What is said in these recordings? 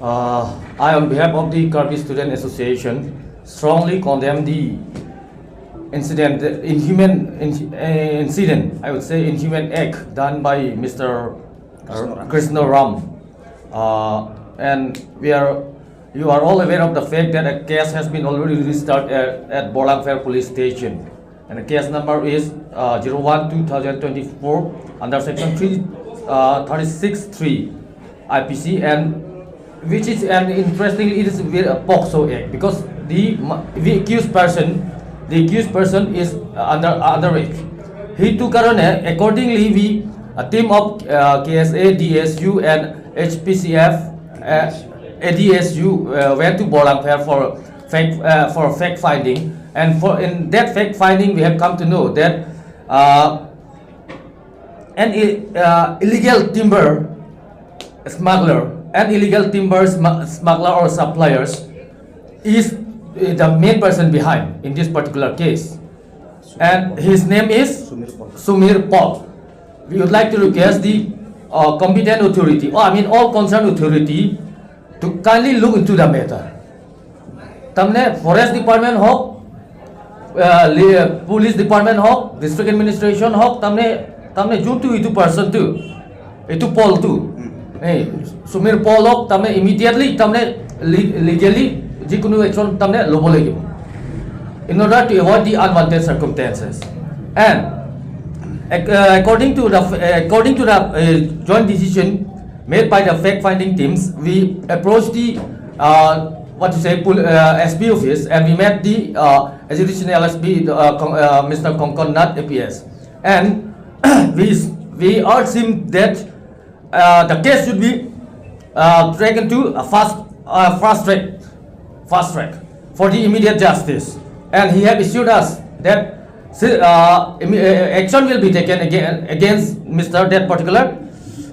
I, on behalf of the Karbi Student Association, strongly condemn the incident, the inhuman incident, I would say inhuman act done by Mr. Krishna Ram. And you are all aware of the fact that a case has been already registered at Borlangpher Police Station. And the case number is 01 2024 under section 3, 36.3 IPC, and which is, and interestingly, it is very a POCSO Act because the accused person is underage. সেইটো কাৰণে accordingly we, a team of KSA, DSU and HPCF, ADSU went to Borlangpher for fact finding, and for in that fact finding we have come to know that an illegal timber smuggler and illegal timber smuggler or suppliers is the main person behind in this particular case, and his name is Sumir Paul. We would like to request the competent authority, or I mean all concerned authority, to kindly look into the matter. তাৰমানে forest department হওক, police department হওক, district administration হওক, তাৰমানে যোনটো এইটো পাৰ্চনটো, এইটো পলটো, এই সুমীৰ পলক তাৰমানে ইমিডিয়েটলি তাৰমানে লিগেলি যিকোনো একশ্যন তাৰমানে ল'ব লাগিব in order to avoid the unwanted circumstances. And according to the joint decision made by the fact-finding teams, we approached the what to say SP office and we met the additional SP, Mr. Konkon Nath APS, and we urged him that the case should be taken to a fast track for the immediate justice. And he have assured us that action will be taken again against Mr. that particular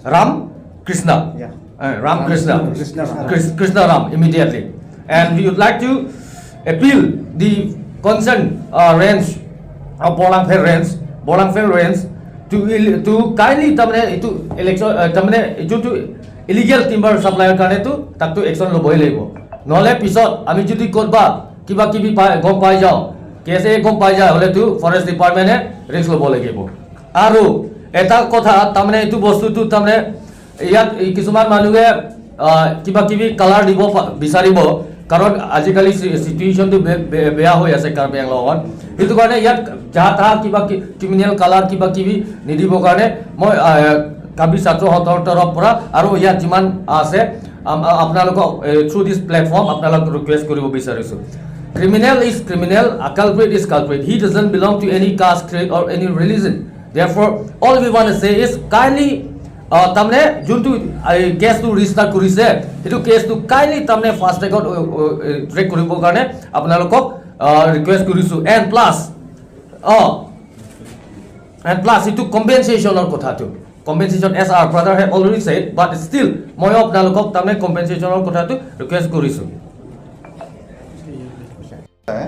Ram Krishna. Ram Krishna. Krishna Ram. Krishna Ram immediately. And we would like to appeal the concerned range of Borlangpher range to kindly তাৰমানে এইটো election, তাৰমানে যোনটো illegal timber ছাপ্লাইৰ কাৰণেতো তাকতো action ল'বই লাগিব। নহ'লে পিছত আমি যদি ক'ৰবাত কিবা কিবি পাই গম পাই যাওঁ, কেছে গম পাই যায়, হ'লেতো ফৰেষ্ট ডিপাৰ্টমেণ্টে ৰিস্ক ল'ব লাগিব। আৰু এটা কথা, তাৰমানে এইটো বস্তুটো তাৰমানে ইয়াত এই কিছুমান মানুহে কিবা কিবি কালাৰ দিব বিচাৰিব, কাৰণ আজিকালি চিটুৱেশ্যনটো বেয়া হৈ আছে কাৰ্বি আংলঙত। সেইটো কাৰণে ইয়াত যাহা তাহা কিবা ক্ৰিমিনেল কালাৰ কিবা কিবি নিদিবৰ কাৰণে মই কাৰ্বি ছাত্ৰহঁতৰ তৰফ পৰা আৰু ইয়াত যিমান আছে আপোনালোকক থ্ৰু দিছ প্লেটফৰ্ম আপোনালোকক ৰিকুৱেষ্ট কৰিব বিচাৰিছোঁ। Criminal is criminal, a culprit is culprit. He doesn't belong to any caste, creed or any religion. Therefore, all we want to say is kindly তাৰমানে যোনটো কেছটো ৰেজিষ্টাৰ কৰিছে, সেইটো কেছটো কাইণ্ডলি তাৰমানে ফাষ্ট ট্ৰেকত ট্ৰেক কৰিবৰ কাৰণে আপোনালোকক ৰিকুৱেষ্ট কৰিছোঁ। এণ্ড প্লাছ এইটো কম্পেনচেশ্যনৰ কথাটো, compensation, as our brother have already said, but still ময়ো আপোনালোকক তাৰমানে কম্পেনচেশ্যনৰ কথাটো ৰিকুৱেষ্ট কৰিছোঁ। है,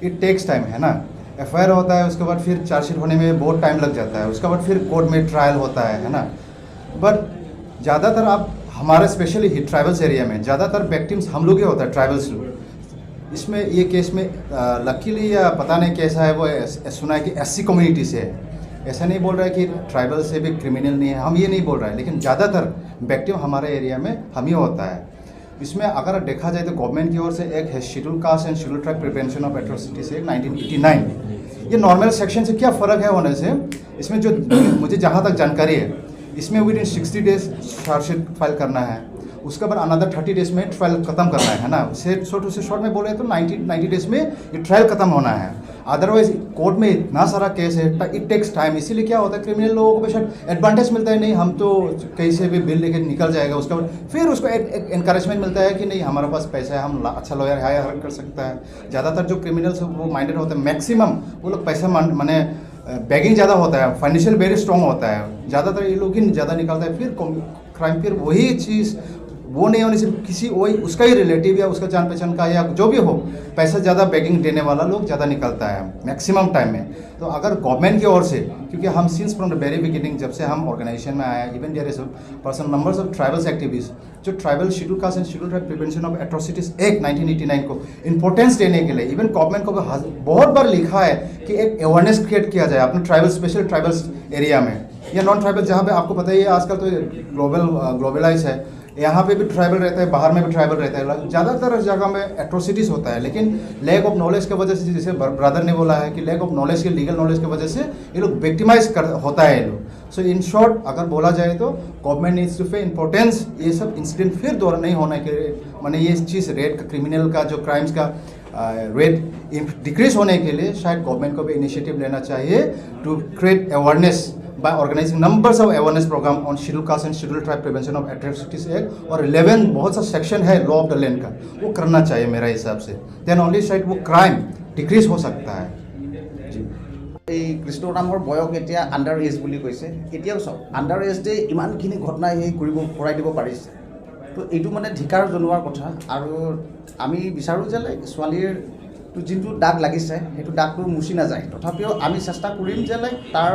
it takes time, है ना? एफआईआर होता है, उसके बाद फिर चार्जशीट होने में बहुत टाइम लग जाता है, उसके बाद फिर कोर्ट में ट्रायल होता है ना? बट ज़्यादातर आप हमारे स्पेशली ट्राइबल्स एरिया में ज़्यादातर विक्टिम्स हम लोग ही होता है, ट्राइबल्स लोग। इसमें ये केस में लकीली या पता नहीं कैसा है, वो सुना है कि एससी कम्युनिटी से है। ऐसा नहीं बोल रहा है कि ट्राइबल से भी क्रिमिनल नहीं है, हम ये नहीं बोल रहे हैं, लेकिन ज़्यादातर विक्टिम हमारे एरिया में हम ही होता है। इसमें अगर देखा जाए तो गवर्नमेंट की ओर से एक है Schedule Caste and Schedule Tribe Prevention of Atrocities Act 1989। ये नॉर्मल सेक्शन से क्या फ़र्क है होने से, इसमें जो मुझे जहाँ तक जानकारी है, इसमें within 60 days chargesheet file करना है, उसके बाद अनदर 30 डेज में ट्रायल ख़त्म करना है ना? से शॉर्ट से शॉर्ट में बोले तो नाइन्टी नाइन्टी डेज में ये ट्रायल ख़त्म होना है। अदरवाइज कोर्ट में इतना सारा केस है, it takes time. इसीलिए क्या होता है, क्रिमिनल लोगों को शायद एडवांटेज मिलता है, नहीं, हम तो कहीं से भी बिल लेके निकल जाएगा। उसके बाद फिर उसको एक इनकरेजमेंट मिलता है कि नहीं, हमारे पास पैसा है, हम अच्छा लॉयर हायर कर सकता है। ज़्यादातर जो क्रिमिनल्स वो माइंडेड होते हैं, मैक्सिमम वो लोग पैसा माने बेगिंग ज़्यादा होता है, फाइनेंशियल वेरी स्ट्रॉन्ग होता है। ज़्यादातर ये लोग ही ज़्यादा निकलता है, फिर क्राइम, फिर वही चीज़। वो नहीं होने से किसी वही उसका ही रिलेटिव या उसका जान पहचान का या जो भी हो, पैसा ज़्यादा बेगिंग देने वाला लोग ज़्यादा निकलता है मैक्सिमम टाइम में। तो अगर गवर्नमेंट की ओर से, क्योंकि हम since from the very beginning जब से हम ऑर्गेनाइजेशन में आया, even there is person numbers of tribals activist जो tribal Schedule Caste and Schedule Tribe Prevention of Atrocities Act 1989 को इंपॉर्टेंस देने के लिए इवन गवर्नमेंट को भी बहुत बार लिखा है कि एक अवेयरनेस क्रिएट किया जाए अपने ट्राइबल, स्पेशल ट्राइबल्स एरिया में या नॉन ट्राइबल, जहाँ पे आपको पता ही है आजकल तो ग्लोबलाइज है, यहाँ पे भी ट्राइबल रहता है, बाहर में भी ट्राइबल रहता है, ज़्यादातर जगह में एट्रोसिटीज़ होता है। लेकिन लैक ऑफ नॉलेज की वजह से, जैसे ब्रदर ने बोला है कि लैक ऑफ नॉलेज के, लीगल नॉलेज की वजह से ये लोग विक्टिमाइज कर होता है ये लोग। सो इन शॉर्ट अगर बोला जाए तो government needs to pay importance, ये सब इंसिडेंट फिर दोबारा नहीं होने के, माने ये चीज़ रेट का, क्रिमिनल का जो क्राइम्स का रेट डिक्रीज होने के लिए शायद गवर्नमेंट को भी इनिशिएटिव लेना चाहिए to create awareness by organizing numbers of awareness program on Scheduled Caste and Scheduled Tribe Prevention of Atrocities Act और 11 बहुत सा सेक्शन है लॉ ऑफ the land का, वो करना चाहिए मेरा हिसाब से। Then only शायद वो क्राइम डिक्रीज हो सकता है जी। এই কৃষ্ণৰামৰ বয়স এতিয়া আণ্ডাৰ এজ বুলি কৈছে। এতিয়াও চাওক, আণ্ডাৰ এজতে ইমানখিনি ঘটনা সেই কৰিব কৰাই দিব পাৰিছে, তো এইটো মানে ধিকাৰ জনোৱাৰ কথা। আৰু আমি বিচাৰোঁ যে লাইক ছোৱালীৰ যোনটো দাগ লাগিছে, সেইটো দাগটো মুচি নাযায়। তথাপিও আমি চেষ্টা কৰিম যে লাইক তাৰ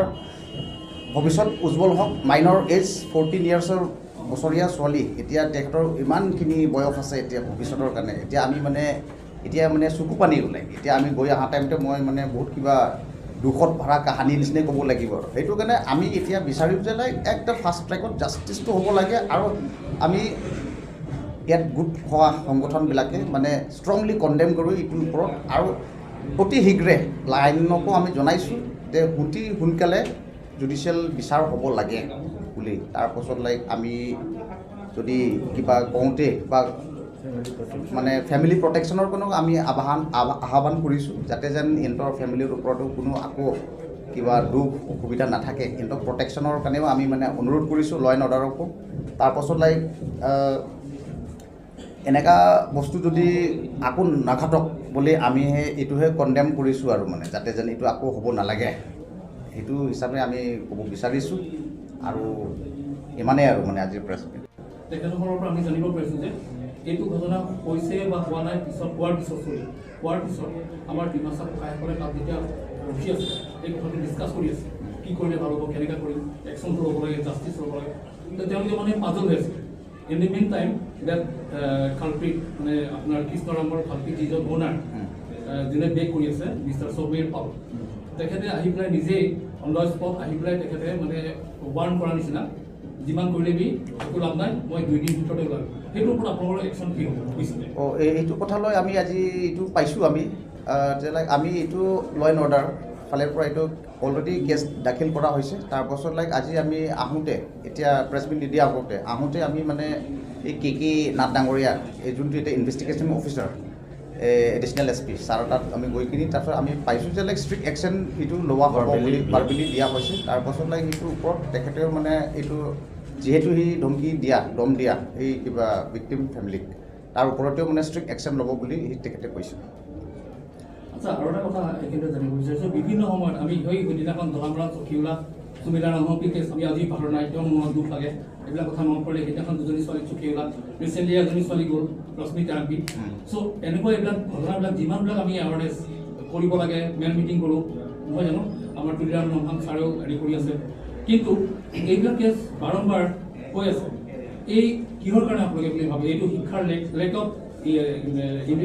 ভৱিষ্যত উজ্জ্বল হওক। মাইনৰ এজ, 14 ইয়াৰ্ছৰ বছৰীয়া ছোৱালী, এতিয়া তেখেতৰ ইমানখিনি বয়স আছে এতিয়া ভৱিষ্যতৰ কাৰণে। এতিয়া আমি মানে এতিয়া মানে চকু পানী ওলায়। এতিয়া আমি গৈ অহা টাইমতে মই মানে বহুত কিবা দুখত ভৰা কাহানীৰ নিচিনাই ক'ব লাগিব। আৰু সেইটো কাৰণে আমি এতিয়া বিচাৰিম যে লাইক একদম ফাষ্ট ট্ৰেকত জাষ্টিছটো হ'ব লাগে। আৰু আমি ইয়াত গোট হোৱা সংগঠনবিলাকে মানে ষ্ট্ৰংলি কণ্ডেম কৰোঁ এইটোৰ ওপৰত। আৰু অতি শীঘ্ৰে আইনকো আমি জনাইছোঁ যে অতি সোনকালে জুডিচিয়েল বিচাৰ হ'ব লাগে বুলি। তাৰপাছত লাইক আমি যদি কিবা কওঁতে বা মানে ফেমিলি প্ৰটেকশ্যনৰ কোনো আমি আহ্বান কৰিছোঁ, যাতে যেন ইহঁতৰ ফেমিলিৰ ওপৰতো কোনো আকৌ কিবা দুখ অসুবিধা নাথাকে। ইহঁতক প্ৰটেকশ্যনৰ কাৰণেও আমি মানে অনুৰোধ কৰিছোঁ ল এণ্ড অৰ্ডাৰকো। তাৰপাছত লাইক এনেকুৱা বস্তু যদি আকৌ নাঘটক বুলি আমি এইটোহে কণ্ডেম কৰিছোঁ। আৰু মানে যাতে যেন এইটো আকৌ হ'ব নালাগে, সেইটো হিচাপে আমি ক'ব বিচাৰিছোঁ। আৰু ইমানেই আৰু মানে আজিৰ প্ৰেছ মিট। তেখেতসকলৰ পৰা আমি জানিব পাৰিছোঁ যে এইটো ঘটনা হৈছে বা হোৱা নাই, পিছত হোৱাৰ পিছত, চৰি, হোৱাৰ পিছত আমাৰ ডিমাচা ককাইসকলে তাত যেতিয়া ৰখি আছে, এই কথাটো ডিছকাছ কৰি আছে, কি কৰিলে ভাল হ'ব, কেনেকৈ কৰিম, একশ্যনটো ল'ব লাগে, জাষ্টিছ ল'ব লাগে, তো তেওঁলোকে মানে পাজল হৈ আছে। In the mean time that culprit, মানে আপোনাৰ কৃষ্ণৰামৰ কালপ্ৰিট যিজন অ'নাৰ, যোনে বেগ কৰি আছে, মিষ্টাৰ সমীৰ পাল, তেখেতে আহি পেলাই নিজেই অন the spot আহি পেলাই তেখেতে মানে ৱাৰ্ণ কৰাৰ নিচিনা, যিমান কৰিলে বি একো লাভ নাই, মই 2 দিন ভিতৰতে ওলাম। সেইটোৰ ওপৰত আপোনালোকৰ একশ্যন কি হ'ব বুজিছে? অঁ, এইটো কথালৈ আমি আজি এইটো পাইছোঁ আমি যে লাইক আমি এইটো ল এণ্ড অৰ্ডাৰ ফালৰ পৰা এইটো অলৰেডি কেছ দাখিল কৰা হৈছে। তাৰপাছত লাইক আজি আমি আহোঁতে, এতিয়া প্ৰেছ মিট নিদিয়া আগতে আহোঁতে আমি মানে এই কে কে নাথ ডাঙৰীয়া, এই যোনটো এতিয়া investigation officer, additional S P ছাৰৰ তাত আমি গৈ কিনি তাৰপিছত আমি পাইছোঁ যে লাইক ষ্ট্ৰিক্ট একশ্যন এইটো লোৱা হ'ব বুলি বাৰবিলি দিয়া হৈছে। তাৰপাছত লাইক সেইটোৰ ওপৰত তেখেতেও মানে এইটো যিহেতু সি ধমকি দিয়া, দম দিয়া এই কিবা ভিক্টিম ফেমিলিক, তাৰ ওপৰতেও মানে ষ্ট্ৰিক্ট একশ্যন ল'ব বুলি সি তেখেতে কৈছে। আচ্ছা, আৰু এটা কথা এইখিনিতে জানিব বিচাৰিছোঁ। বিভিন্ন সময়ত আমি সেই সিদিনাখন দলামৰা চকীওলা সুমিলা ৰংহাংপি কেছ আমি আজি পাহৰা নাই। তেওঁ মনত দুখ লাগে এইবিলাক কথা মনত পৰিলে। সেইদিনাখন দুজনী ছোৱালী চকীওলা, ৰিচেণ্টলি এজনী ছোৱালী গ'ল, ৰশ্মি তেৰাংপি। চ' এনেকুৱা এইবিলাক ঘটনাবিলাক যিমানবিলাক আমি এৱাৰনেছ কৰিব লাগে, মেল মিটিং কৰোঁ, নহয় জানো? আমাৰ তুলিৰাম ৰংহাং ছাৰেও হেৰি কৰি আছে, কিন্তু এইবিলাক কেছ বাৰম্বাৰ হৈ আছে। এই কিহৰ কাৰণে আপোনালোকে বুলি ভাবে? এইটো শিক্ষাৰ লেক অফ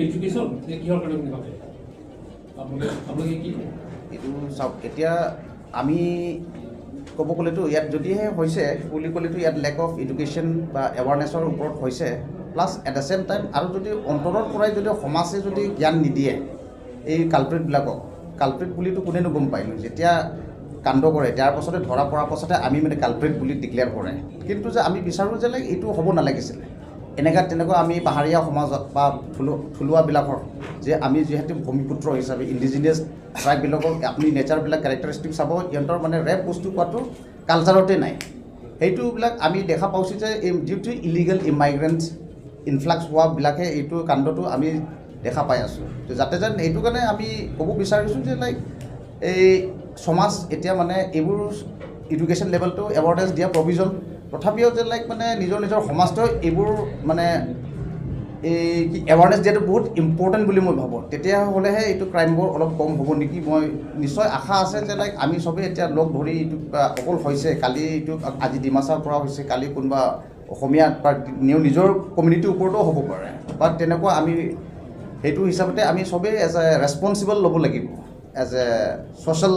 এডুকেশ্যন নে কিহৰ কাৰণে বুলি ভাবে আপোনালোকে? কি ক'ব? এইটো চাওক, এতিয়া আমি ক'ব গ'লেতো ইয়াত যদিহে হৈছে বুলি ক'লেতো ইয়াত লেক অফ এডুকেশ্যন বা এৱাৰনেছৰ ওপৰত হৈছে, plus at the same time আৰু যদি অন্তৰৰ পৰাই যদি সমাজে যদি জ্ঞান নিদিয়ে এই কালপ্ৰিটবিলাকক, কালপ্ৰিট বুলিতো কোনেনো গম পায় নো? যেতিয়া কাণ্ড কৰে, তাৰ পাছতে ধৰা পৰাৰ পাছতে আমি মানে কালপ্ৰিট বুলি ডিক্লেয়াৰ কৰে। কিন্তু যে আমি বিচাৰোঁ যে লাইক এইটো হ'ব নালাগিছিলে এনেকুৱা তেনেকুৱা। আমি পাহাৰীয়া সমাজত বা থলুৱাবিলাকৰ যে আমি যিহেতু ভূমিপুত্ৰ হিচাপে ইণ্ডিজিনিয়াছ ট্ৰাইববিলাকক আপুনি নেচাৰবিলাক কেৰেক্টাৰিষ্টিক চাব, সিহঁতৰ মানে ৰেপ বস্তু কোৱাটো কালচাৰতে নাই। সেইটোবিলাক আমি দেখা পাইছোঁ যে এই ডিউ টু ইলিগেল ইমাইগ্ৰেণ্টছ ইনফ্লাক্স হোৱাবিলাকে এইটো কাণ্ডটো আমি দেখা পাই আছোঁ। তো যাতে যেন এইটো কাৰণে আমি ক'ব বিচাৰিছোঁ যে লাইক এই সমাজ এতিয়া মানে এইবোৰ এডুকেশ্যন লেভেলটো এৱাৰনেছ দিয়া প্ৰভিজন। তথাপিও যে লাইক মানে নিজৰ নিজৰ সমাজটোৱে এইবোৰ মানে এই কি এৱাৰনেছ দিয়াটো বহুত ইম্পৰ্টেণ্ট বুলি মই ভাবোঁ। তেতিয়া হ'লেহে এইটো ক্ৰাইমবোৰ অলপ কম হ'ব নেকি। মই নিশ্চয় আশা আছে যে লাইক আমি চবেই এতিয়া লগ ধৰি এইটো অকল হৈছে কালি, এইটো আজি ডিমাচাৰ পৰা হৈছে, কালি কোনোবা অসমীয়া বা নিজৰ কমিউনিটিৰ ওপৰতো হ'ব পাৰে। বাট তেনেকুৱা আমি সেইটো হিচাপতে আমি চবেই এজ এ ৰেচপনচিবল ল'ব লাগিব as a social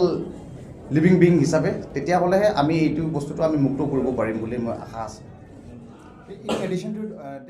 living being হিচাপে। তেতিয়াহ'লেহে আমি এইটো বস্তুটো আমি মুক্ত কৰিব পাৰিম বুলি মই আশা আছে। In addition to that,